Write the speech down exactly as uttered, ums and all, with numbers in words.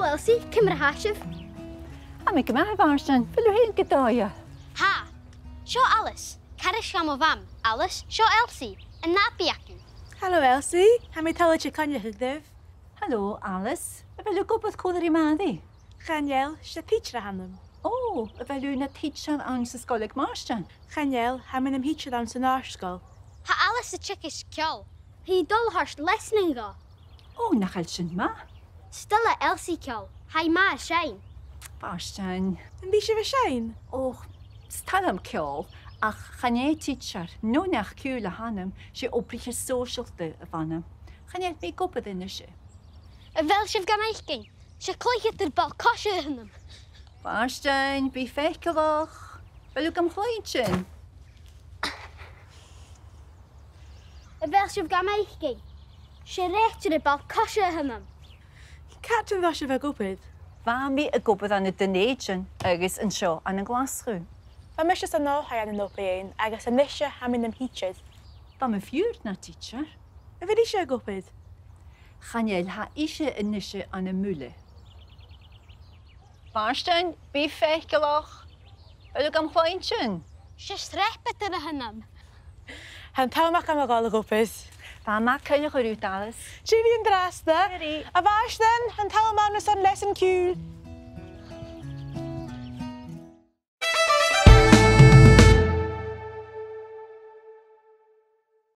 Hello, Elsie, ciamar a tha sibh? Tha mi gu math, a Mhàrtainn. A bheil thu fhèin gu dòigheil? Tha. Seo Alice, caraid mo mham. Alice, seo Elsie, an nàbaidh againn. Hello, Elsie. Tha mi toilichte coinneachadh ribh. Hello, Alice. A bheil thu ag obair còmhla ri Màiri? Chan eil, 's e tidsear a th' annam. Ò, a bheil thu na tidsear anns an sgoil aig Màrtainn? Chan eil, tha mi nam thidsear anns an àrd-sgoil. Tha Alice a' teagasg ceòl. Tha i a' dol a thoirt leasanan dhomh. Ò, nach eil sin math? 'S toil le Elsie ceòl. Tha i math air seinn. Màrtainn. Am bi sibh a' seinn? Ò, 's toil leam ceòl, ach chan e tidsear no neach-ciùil a th' annam, 's e obraiche sòisealta a bh' annam. Chan eil mi ag obair a-nise. A bheil sibh gam fhaicinn? 'S e cluicheadair ball-coise a th' annam. Màrtainn, bi faiceallach. A bheil thu gam chluinntinn? A bheil sibh gam fhaicinn? 'S e rèitire ball-coise a th' annam. Càit an robh sibh ag obair? Bha mi ag obair ann an Dùn Èideann agus an seo ann an Glaschu. Bha mise san oilthigh ann an Obar Dheathain agus a-nise tha mi nam thidsear. Bha mo phiuthar na tidsear. A bheil ise ag obair? Chan eil, tha ise a-nise ann am Muile. Màrtainn, bi faiceallach. A bheil thu gam chluinntinn? 'S e sreapadair a th' annam. Tha an t-àm agam a dhol a dh'obair. Bha e math coinneachadh riut, Alice. Tìoraidh an-dràsta. Tìoraidh. A Mhàrtainn, tha an t-àm ann airson leasan ciùil.